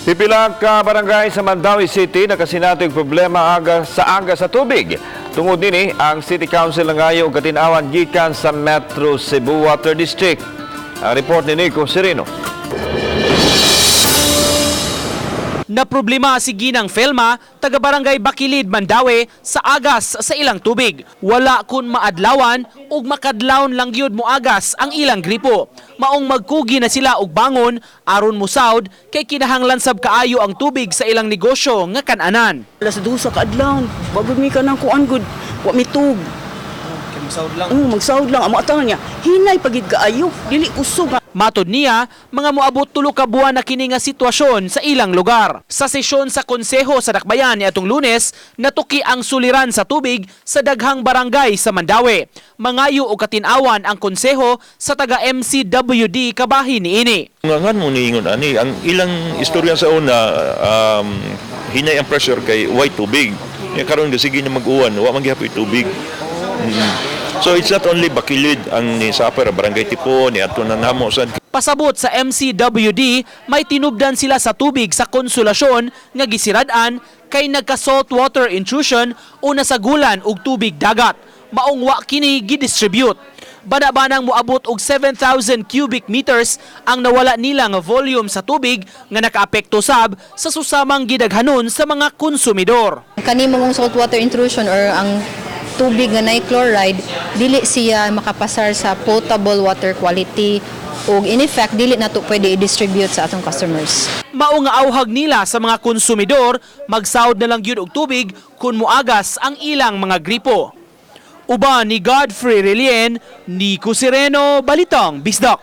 Pipila ka barangay sa Mandaue City nakasinati og problema aga sa aga sa tubig. Tungod nini, ang City Council nangayo og katin-awan gikan sa Metro Cebu Water District. Ang report ni Nico Sereno. Na problema si Ginang Felma, taga Barangay Bakilid, Mandaue, sa agas sa ilang tubig. Wala kun maadlawan ug makadlawon lang gyud moagas ang ilang gripo. Maong magkugi na sila og bangon aron mosawd kay kinahanglan sab kaayo ang tubig sa ilang negosyo nga kananan. Alas 2 ka adlaw, bago mi kanang kuan gud, wa mi tub. Magsawd lang. Oo, magsahod lang amo ata niya. Hinay pagid kaayo, dili kusog. Matod niya, mga moabot 3 ka buwan na kini nga sitwasyon sa ilang lugar. Sa sesyon sa konseho sa Dakbayan niadtong Lunes, natuki ang suliran sa tubig sa daghang barangay sa Mandaue. Mangayo og katin-awan ang konseho sa taga MCWD kabahin niini. Nga nga mo niingon ani ang ilang istorya sa una, hinay ang pressure kay way tubig. Ya karon sige na mag-uwan, wa man gihapoy tubig. So it's not only Bakilid ang ni suffer, Barangay Tipon ni ato na namo sad. Pasabot sa MCWD, may tinubdan sila sa tubig sa Konsolasyon nga gisirad-an kay nagka saltwater intrusion o nasagulan og tubig dagat. Maong wa kini gidistribute. Bana-banang moabot og 7,000 cubic meters ang nawala nila nga volume sa tubig nga nakaapekto sab sa susamang gidaghanon sa mga konsumidor. Kani mong saltwater intrusion or ang tubig nga nay chloride, dili siya makapasar sa potable water quality ug in effect dili nato pwede i-distribute sa atong customers. Mao nga auhag nila sa mga konsumidor, magsawod na lang gyud og tubig kung moagas ang ilang mga gripo. Uban ni Godfrey Relien, Nico Sereno, Balitang Bisdak.